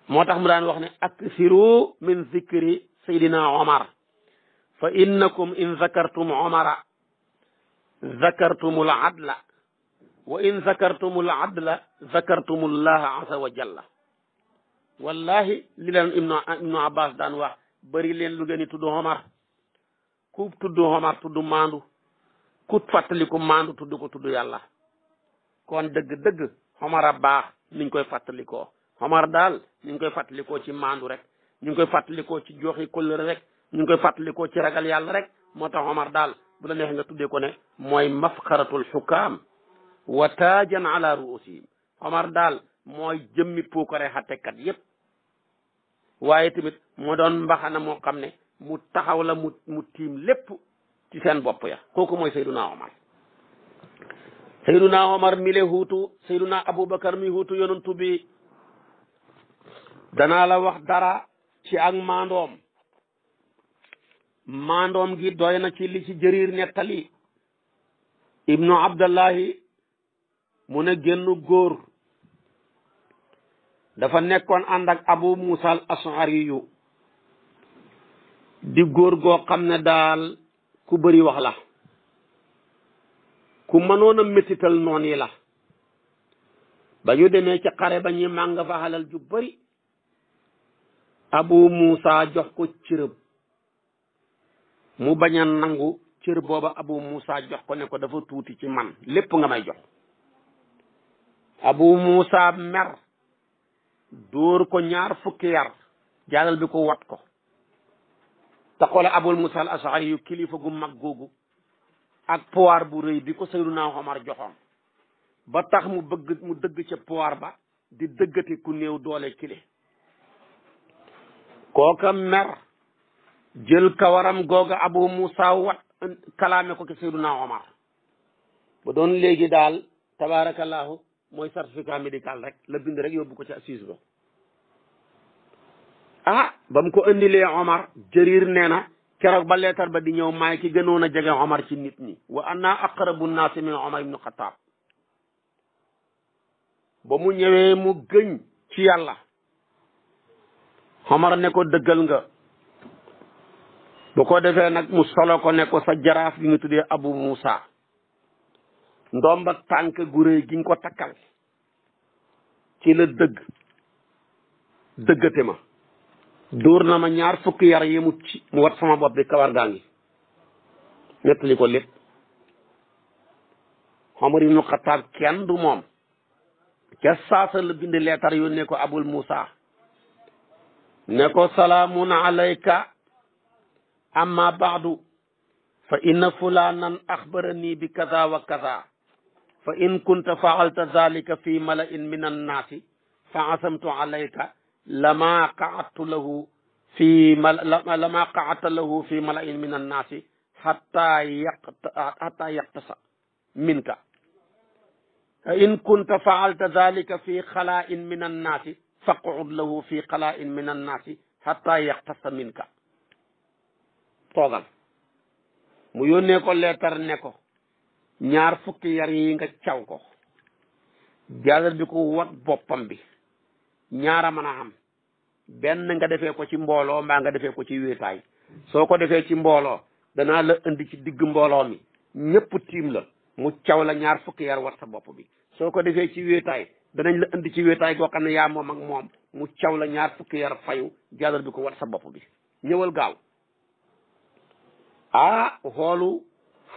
moo tax mu daan wax ne aksiru min zikri saydina Omar fa innakum in zakartum Omara zakartumul adla wa in zakartumul adla zakartumullaha asa wa jalla wallahi li leen Ibnu Abbas daan wax bari leen lu ngeen di tudd Omar ku tudd Omar tudd maandu ku fàttaliku maandu tudd ko tudd yàlla kon dëgg-dëgg Omar a baax niñ koy fàttalikoo Omar daal ñu ngi koy fàttalikoo ci maandu rek ñu ngi koy fàttalikoo ci joxi kóllëre rek ñu ngi koy fàttalikoo ci ragal yàlla rek moo tax Omar daal bu la neexee nga tuddee ko ne mooy mafxaratul xukaam wa taajan ala ruusihim Omar daal mooy jëmmi puukare xattekat yépp waaye tamit moo doon mbaxana moo xam ne mu taxaw la mu tiim lépp ci seen bopp ya kooku mooy Seyduna Omar Seyduna Omar mi le huutu Seyduna Aboubacar mi huutu yonantu bi danaa la wax dara ci ak maandoom gi doy na ci li ci Jariir nettali Ibnu Abdallahi mu ne génn góor dafa nekkoon ànd ak Abu Musa al Ashari yu di góor goo xam ne daal ku bëri wax la ku mënoon a métital noon yi la ba ñu demee ci xare ba ñi màng fa xalal ju bëri Abu Musa jox ko cërëb mu bañ a nangu cër booba Abu Moussa jox ko ne ko dafa tuuti ci man lépp nga may jox. Abu Moussa mer dóor ko ñaar fukki yar jaalal bi ko wat ko te xoole Abul Moussa al Ashari yu kilifa gu mag googu ak pouvoir bu rëy bi ko Seydina Omar joxoon ba tax mu dëgg ca pouvoir ba di dëggati ku néew doole kile kooka mer jël kawaram googa Abu Moussa wat kalaame ko ci Seydina Omar ba doon léegi daal tabarakallahu mooy certificat médical rek la bind rek yóbbu ko ci assise ba ba mu ko indilee Omar Jarir nee na keroog ba leetar ba di ñëw maay ki gënoon a jege Omar ci nit ñi wa anna aqrabu nnaasi min Omar ibnu Xataab ba mu ñëwee mu gëñ ci yàlla Omar ne ko dëggal nga bu ko defee nag mu solo ko ne ko sa jaraaf gi nga tuddee Abu Moussa ndomba tànk gu réy gi nga ko takkal ci la dëggate ma dóor na ma ñaar fukki yar yemut ci mu wat sama bopp bi kawar gaa ngi nettali ko lépp Omar ibnu Xataab kenn du moom ca saasa la bind leetar yónnee ko Abul Moussa ne ko salaamun alayka amma baadu fa inna fulanan axbarani bi kaza wa kaza fa in kunta faalta zalika fi mala'in min annaasi fa asamtu alayka lama qaadta lahu fi mala'in min annaasi hatta yaqtasa minka fa in kunta faalta zalika fi xala'in min annaasi faqud lahu fi xala'in min annaasi hatta yaqtasa minka toogal mu yónnee ko leetar ne ko ñaar fukki yar yi nga caw ko jàllal bi ko wat boppam bi ñaara mën a xam benn nga defee ko ci mbooloo mbaa nga defee ko ci wéetaay soo ko defee ci mbooloo danaa la indi ci digg mbooloo mi ñëpp tiim la mu caw la ñaar fukki yar wat sa bopp bi soo ko defee ci wéetaay danañ la indi ci wéetaay goo xam ne yaa moom ak moom mu caw la ñaar fukki yar fayu jàllal bi ko wat sa bopp bi ñëwal gaaw xoolu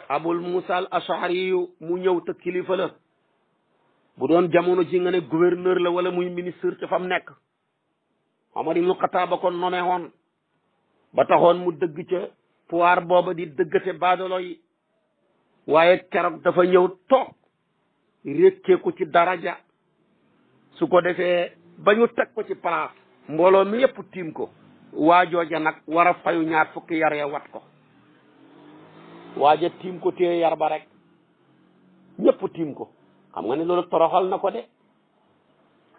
Abul Moussa al Ashari yu mu ñëw te kilifa la bu doon jamono ji nga ne gouverneur la wala muy ministre te fa mu nekk Omar ibnu Xataab ba ko nommé woon ba taxoon mu dëgg ca pouvoir booba di dëggate baadolo yi waaye keroog dafa ñëw toog rékkeeku ci daraja su ko defee ba ñu teg ko ci place mbooloo mi yëpp tiim ko waajooja nag war a fayu ñaar fukki yar ya wat ko waaja tiim ko téye yar ba rek ñëpp tiim ko xam nga ne loolu toroxal na ko de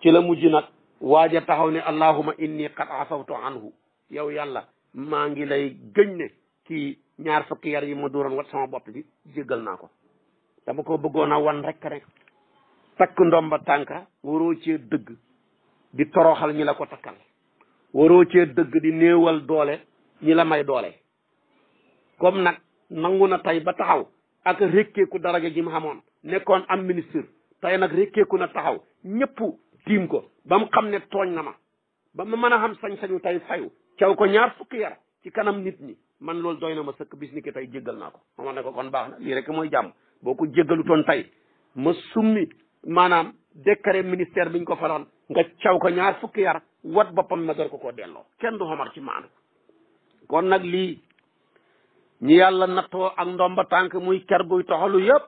ci la mujj nag waaja taxaw ne allahuma inni qad afawtu anhu yow yàlla maa ngi lay gëñ ne kii ñaar fukki yar yi ma dóoroon wat sama bopp bi jéggal naa ko dama ko bëggoon a wan rek takk ndomba tànka waroo cee dëgg di toroxal ñi la ko takkal waroo cee dëgg di néewal doole ñi la may doole comme nag nangu na tey ba taxaw ak rékkeeku daraja ji mu xamoon nekkoon am ministre tey nag rékkeeku na taxaw ñëpp tiim ko ba mu xam ne tooñ na ma ba ma mën a xam sañ-sañu tey fayu caw ko ñaar fukki yar ci kanam nit ñi man loolu doy na ma sëkk bis ni ki tey jéggal naa ko ma ne ko kon baax na lii rek mooy jàmm boo ko jéggalu toon tey ma summi maanaam décret ministère biñ ko faloon nga caw ko ñaar fukki yar wat boppam ma door ko koo delloo kenn du xomar ci maanu kon nag lii ñi yàlla nattoo ak ndomba tànk muy ker guy toxalu yëpp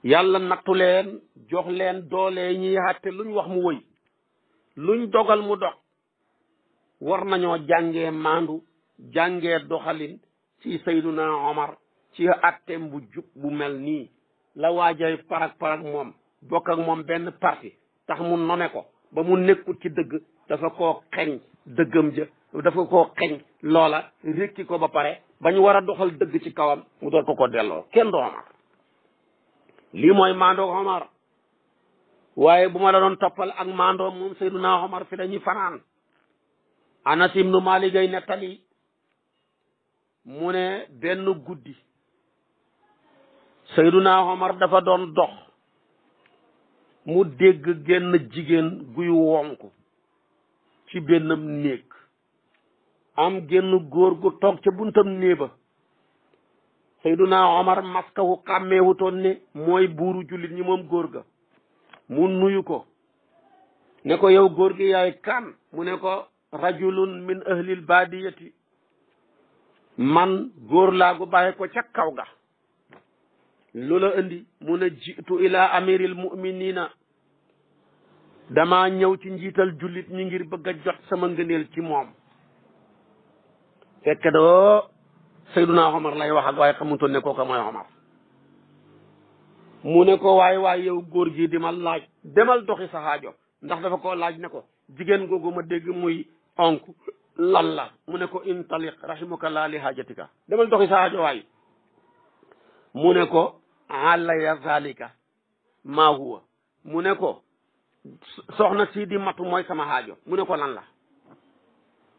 yàlla nattu leen jox leen doole ñiy xàtte luñ wax mu wëy luñ dogal mu dox war nañoo jàngee maandu jàngee doxalin ci Sayduna Omar ci atteem bu jub bu mel nii la waajay parak moom bokk ak moom benn parti tax mu nome ko ba mu nekkut ci dëgg dafa koo xeñ dëggam ja dafa koo xeñ loola rékki ko ba pare bañ war a doxal dëgg ci kawam mu door ko delloo kenn du Omar lii mooy maandoo Omar waaye bu ma la doon toppal ak maandoo moom Seyduna Omar fi dañuy fanaan Anas ibnu Maalik ay nettali mu ne benn guddi Seyduna Omar dafa doon dox mu dégg genn jigéen guy wonk ci benn néeg am genn góor gu toog ca buntam néeba Seyduna Omar maskawu xàmmeewutoon ne mooy buuru jullit ñi moom góor ga mu nuyu ko ne ko yow góor gi yaay kan mu ne ko rajulun min ahlil badiyati man góor laa gu bàyyi ko ca kaw ga lu la indi mu ne jiitu ila amiril muminina dama ñëw ci njiital jullit ñi ngir bëgg a jot sama ngëneel ci moom fekk doo Seyduna Omar lay wax ak waaye xamutoon ne kooka mooy Omar mu ne ko waay yow góor gi di ma laaj demal doxi sa xaajo ndax dafa ko laaj ne ko jigéen googu ma dégg muy onk lan la mu ne ko intaliq rahimukallah li haajatika demal doxi sa xaajo waay mu ne ko alaya zalika maa huwa mu ne ko soxna si di matu mooy sama xaajo mu ne ko lan la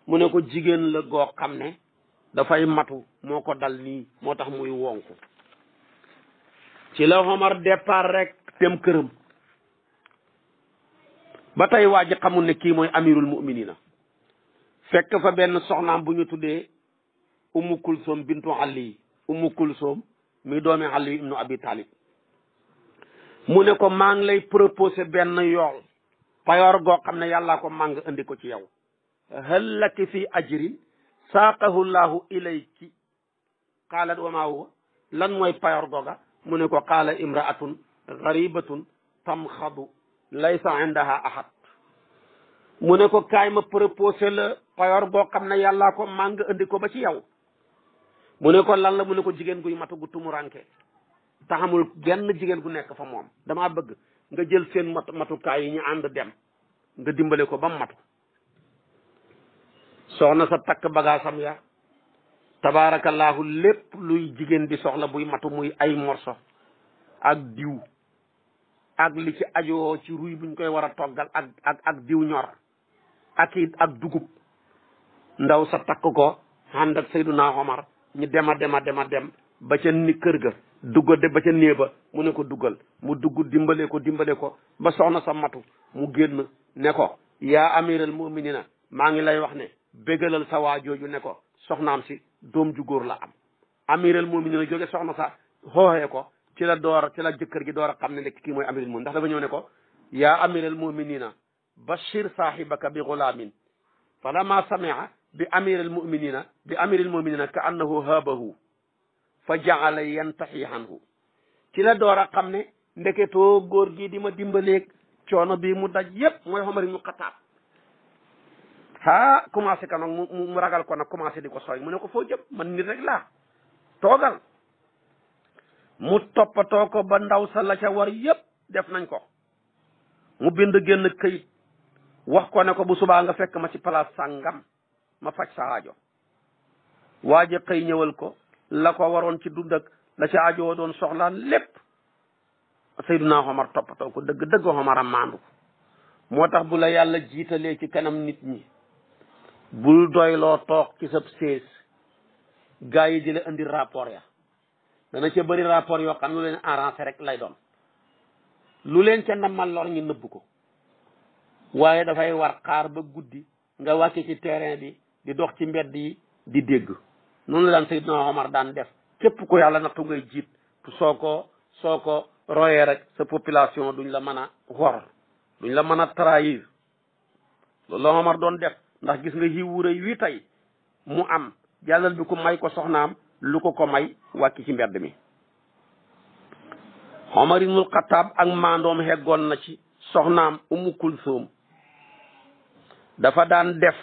mu ne ko jigéen la goo xam ne dafay matu moo ko dal nii moo tax muy wonku ci la Omar départ rek dem këram ba tey waa ji xamul ne kii mooy amirul muminina fekk fa benn soxnaam bu ñu tuddee Ummu Kulsoom bintu Ali Ummu Kulsoom mi doomi Ali ibnu Abi Talib mu ne ko maa ngi lay proposé benn yool payoor goo xam ne yàllaa ko màng indi ko ci yow hal laki fi ajrin saaqahu llahu ilayki qaalat wa maa huwa lan mooy payoor googa mu ne ko qaala imraatun garibatun tamxadu laysa indaha ahad mu ne ko kaay ma proposé la payoor goo xam ne yàllaa ko màng indi ko ba ci yow mu ne ko lan la mu ne ko jigéen guy matu gu tumuranke taxamul genn jigéen gu nekk fa moom damaa bëgg nga jël seen matukaay yi ñu ànd dem nga dimbale ko ba matu soxna sa takk bagaasam ya tabaarakallaahu lépp luy jigéen di soxla buy matu muy ay morso ak diw ak li ci ajoo ci ruy buñ koy war a toggal ak diw ñor ak dugub ndaw sa takk ko ànd ak Seyduna Omar ñu dem ba ca ni kër ga dugga ba ca néeba mu ne ko duggal mu dugg dimbale ko ba soxna sa matu mu génn ne ko yaa amiral muminina maa ngi lay wax ne bégalal sa waa jooju ne ko soxnaam si doom ju góor la am amiral muminina jóge soxna sa xooxee ko ci la jëkkër gi door a xam ne nekk kii mooy amiral mumin ndax dafa ñëw ne ko yaa amiral muminina bashir sahibaka bi gulaamin falamma samia bi amiril muminina ka annahu haabahu fa jaala yantaxi anhu ci la door a xam ne ndeketoo góor gi di ma dimbaleeg coono bi mu daj yépp mooy Omar ibnu Xataab commencé ka nag mu ragal ko nag commencé di ko sooy mu ne ko foo jëm man nit rek laa toogal mu toppatoo ko ba ndaw sa la ca war yépp def nañ ko mu bind génn këyit wax ko ne ko bu subaa nga fekk ma ci place sàngam ma faj sa aajo waa ji xëy ñëwal ko la ko waroon ci dund ak la ci aajo doon soxlaan lépp Seyduna Omar toppatoo ko dëgg Omar a maandu moo tax bu la yàlla jiitalee ci kanam nit ñi bul doyloo toog ci sab sées gaa yi di la indi rapport ya dana ca bëri rapport yoo xam ne lu leen arrangé rek lay doon lu leen ca namal lor ñu nëbb ko waaye dafay war xaar ba guddi nga wàcce ci terrain bi di dox ci mbedd yi di dégg noonu la daan Seydina Omar daan def képp ko yàlla nattu ngay jiit soo ko royee rek sa population duñ la mën a wor duñ la mën a trahir loolu la Omar doon def ndax gis nga xiwu rëy wi tey mu am jàllal bi ko may ko soxnaam lu ko may wàcc ci mbedd mi Omar ibnul Xataab ak maandoom heggoon na ci soxnaam Ummu Kulsoom dafa daan def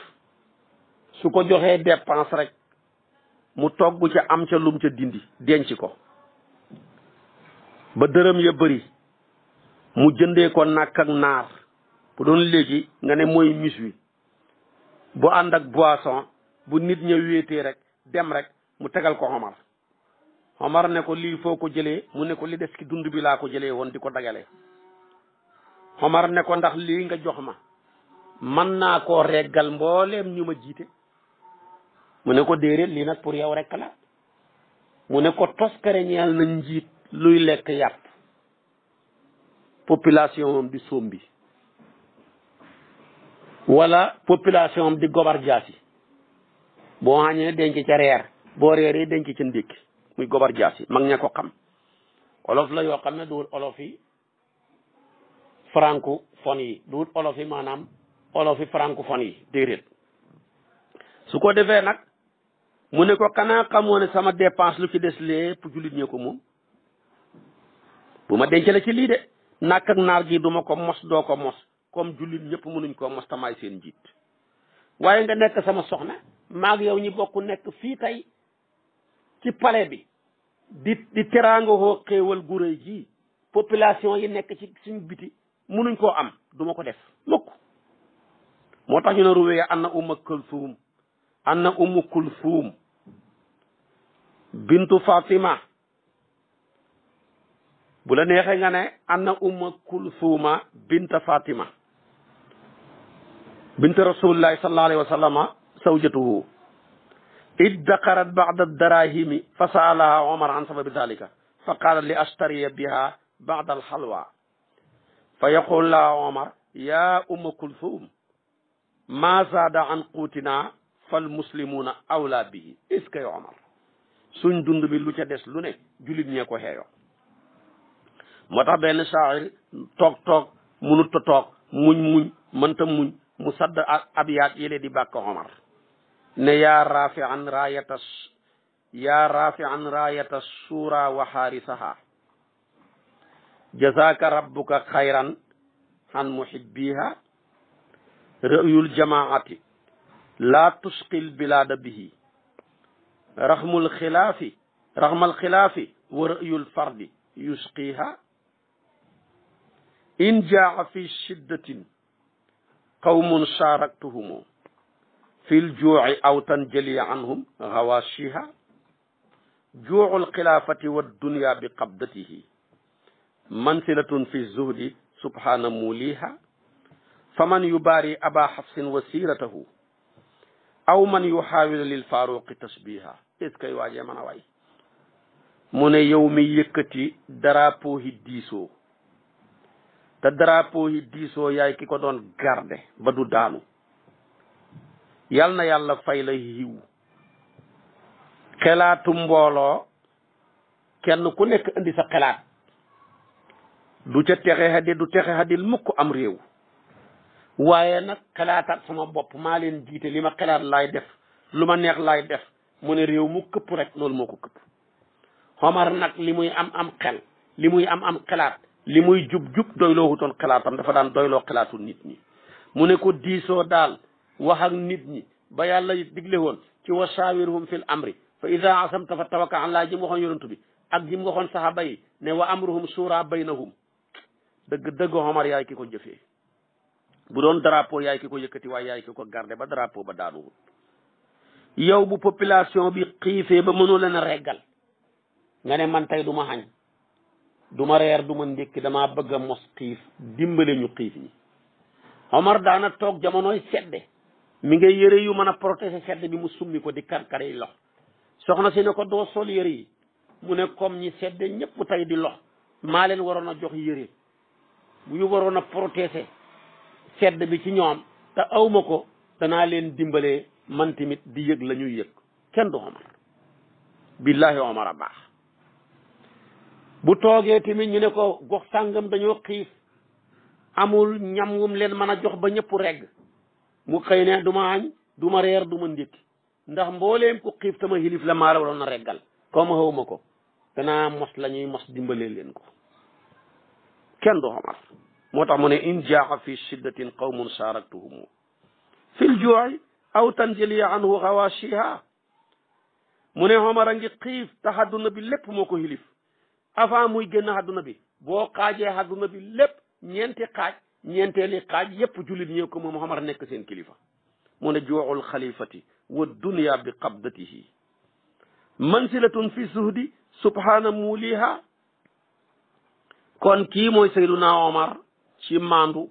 su ko joxee dépense rek mu togg ca am ca lum ca dindi denc ko ba dërëm ya bëri mu jëndee ko nàkk ak naar bu doon léegi nga ne mooy mis wi bu ànd ak boisson bu nit ña wéetee rek dem rek mu tegal ko Omar ne ko lii foo ko jëlee mu ne ko li des ki dund bi laa ko jëlee woon di ko dagale Omar ne ko ndax lii nga jox ma mën naa koo reggal mbooleem ñu ma jiite mu ne ko déedéet lii nag pour yow rek la mu ne ko toskare ñeel na njiit luy lekk yàpp population di sombi wala population di gobar jaasi boo xañee denc ca reer boo reeree denc ca ndékki muy gobar jaasi mag ña ko xam olof la yoo xam ne duwul olof yi francophone yi duwul olof yi maanaam olof yi francophone yi déedéet su ko defee nag mu ne ko xanaa xamoo ne sama dépense lu ci des lépp jullit ñee ko moom bu ma dencale ci lii de nàkk ak naar gi duma ko mos doo ko mos comme jullit ñëpp mënuñ koo mos tamaay seen njiit waaye nga nekk sama soxna maag yow ñi bokk nekk fii tey ci palais bi di teraanga hoo xéewal gu rëy ji population yi nekk ci suñu biti mënuñ koo am duma ko def mukk moo tax ñu ne ruwee anna ummu kulthum bintu fatima bu la neexee nga ne anna ummu kulthuma binta fatima bint rasulillahi sallallahu alayhi wa sallama zawjatuhu iddaqarat ba'da darahimi fa saalaha omar an sababi dalika fa qalat li ashtariya biha ba'da alhalwa fa yaqul laha omar ya umma kulthum ma zaada an quutina fal muslimuna awla bihi est-ce que omar suñ dund bi lu ca des lu ne jullit ñee ko xeeyoo moo tax benn saa'ir toog munut ta toog muñ mënta muñ mu sadd abyaat yële di bàkk omar ne yaa rafi an raayata suura wa xaarisaha jazaaka rabbuka xayran an muhibbiha ra'yul jamaati laa tusqil bilaada bihi raxmal xilaafi wa ra'yul fardi yusqiha in jaa fi shiddatin qawmun sharaktuhumu fil juuci aw tanjali anhum xawaashiha juucul xilaafati wa dunya bi qabdatihi mansilatun fi zuhdi subhaana muliha faman yubaari aba xafsin wa siiratahu aw man yuxaawilu lil faaruqi tasbiha est-ce que waajee mën a waay mu ne yow mi yëkkati drapeau yi diisoo te drapeau yi diisoo yaay ki ko doon garde ba du daanu yal na yàlla fay la yiw xelaatu mbooloo kenn ku nekk indi sa xelaat du ca texe hadil mukk am réew waaye nag xelaataat sama bopp maa leen jiite li ma xelaat laay def lu ma neex laay def mu ne réew mu këpp rek loolu moo ko këpp Omar nag li muy am xel li muy am xelaat li muy jub doyloo wutoon xelaatam dafa daan doyloo xelaatu nit ñi mu ne ko diisoo daal wax ak nit ñi ba yàlla digle woon ci wa shaawirhum fil amri fa ida asamta fa tawakkal ala Allah ji mu waxoon yonent bi ak ji mu waxoon saxaaba yi ne wa amruhum shura baynahum dëgg Omar yaay ki ko jëfee bu doon drapeau yaay ki ko yëkkati waaye yaay ki ko garde ba drapeau ba daanuwul yow bu population bi xiifee ba mënoo leen a reggal nga ne man tey du ma xañ du ma reer du ma ndékki damaa bëgg a mos xiif dimbale ñu xiif ñi Omar daana toog jamonoy sedde mi ngay yëre yu mën a protéger sedd bi mu summi ko di karkar yi lox soxna si ne ko doo sol yëre yi mu ne comme ñi sedde ñëpp tey di lox maa leen waroon a jox yëre bu ñu waroon a protéger sedd bi ci ñoom te awma ko danaa leen dimbalee man tamit di yëg la ñuy yëg kenn du Omar billahi Omar a baax bu toogee tamit ñu ne ko gox sàngam dañoo xiif amul ñam wum leen mën a jox ba ñëpp regg mu xëy ne du ma añ du ma reer du ma ndékki ndax mbooleem ku xiif tama xilif la maa la waroon a reggal comme xawma ko danaa mos la ñuy mos dimbalee leen ko kenn du Omar moo tax mu ne in jaa fi shiddatin qawmun sharaktuhum fil juu'i aw tanjali anhu xawaashiha mu ne Omar a ngi xiif tax àdduna bi lépp moo ko xilif avant muy génn àdduna bi boo xaajee àdduna bi lépp ñeenteeli xaaj yépp jullit ñee ko moom Omar nekk seen kilifa mu ne juuxul xalifati wa dunya bi qabdatihi mansilatun fi zuhdi subhana muliha kon kii mooy Seyduna Omar ci maandu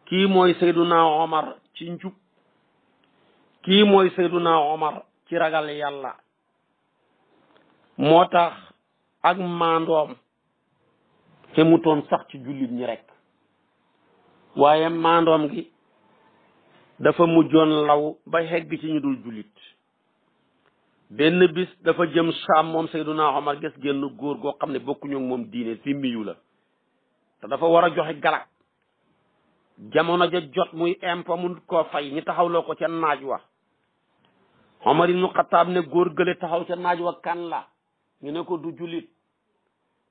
kii mooy Seyduna Omar ci njub kii mooy Seyduna Omar ci ragal yàlla moo tax ak maandoom xemutoon sax ci jullit ñi rek waaye maandoom gi dafa mujjoon law ba xegg ci ñu dul jullit benn bis dafa jëm Saam moom Seyduna Omar gis génn góor goo xam ne bokkuñu moom diine fi miyu la te dafa war a joxe galak jamono ja jot muy impo mun koo fay ñi taxawloo ko ca naaj wa Omar ibnu Xataab ne góor gële taxaw ca naaj wa kan la ñu ne ko du jullit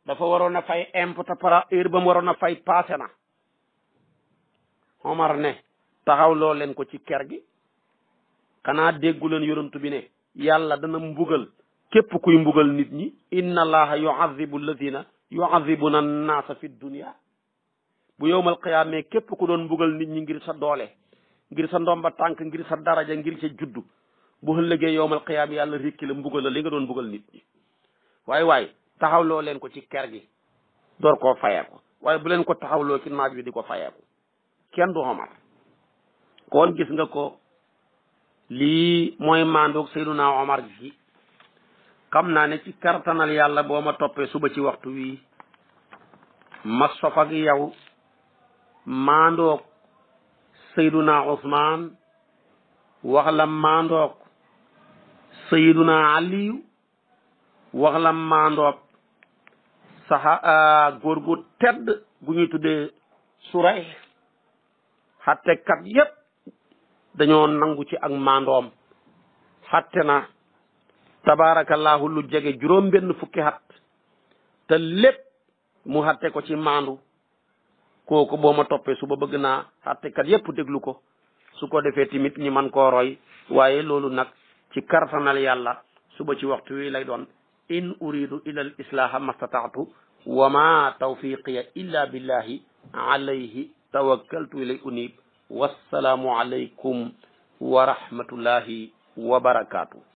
dafa waroon a fay impo te para heure ba mu waroon a fay passé na Omar ne taxawloo leen ko ci ker gi xanaa déggu leen yonent bi ne yàlla dana mbugal képp kuy mbugal nit ñi inna allaha yuazibu alladina yuazibuna annaasa fi dunia bu yowmal qiyaamee képp ku doon mbugal nit ñi ngir sa doole ngir sa ndomba tànk ngir sa daraja ngir sa juddu bu ëllëgee yowmal qiyaam yàlla rékki la mbugal la li nga doon mbugal nit ñi waaye taxawloo leen ko ci ker gi door koo fayeeku waaye bu leen ko taxawloo ci naaj wi di ko fayeeku kenn du Omar kon gis nga ko lii mooy maandoog Seyduna Omar gi xam naa ne ci kartanal yàlla boo ma toppee suba ci waxtu wi ma sof ak yow maandoog Seyduna Ousmane wax la maandoog Seyduna Aliyu wax la maandoog góor gu tedd gu ñuy tuddee Suray xattekat yépp dañoo nangu ci ak maandoom xatte na tabaarakallaahu lu jege juróom benn fukki xat te lépp mu xatte ko ci maandu kooku boo ma toppee suba bëgg naa xattekat yépp déglu ko su ko defee tamit ñi man koo roy waaye loolu nag ci kartanal yàlla suba ci waxtu wi lay doon in uridu ila al islaha mastataatu wa ma tawfiqiya illa billahi alayhi tawakkaltu ilay unib wassalaamu alaykum wa rahmatullahi wa barakaatu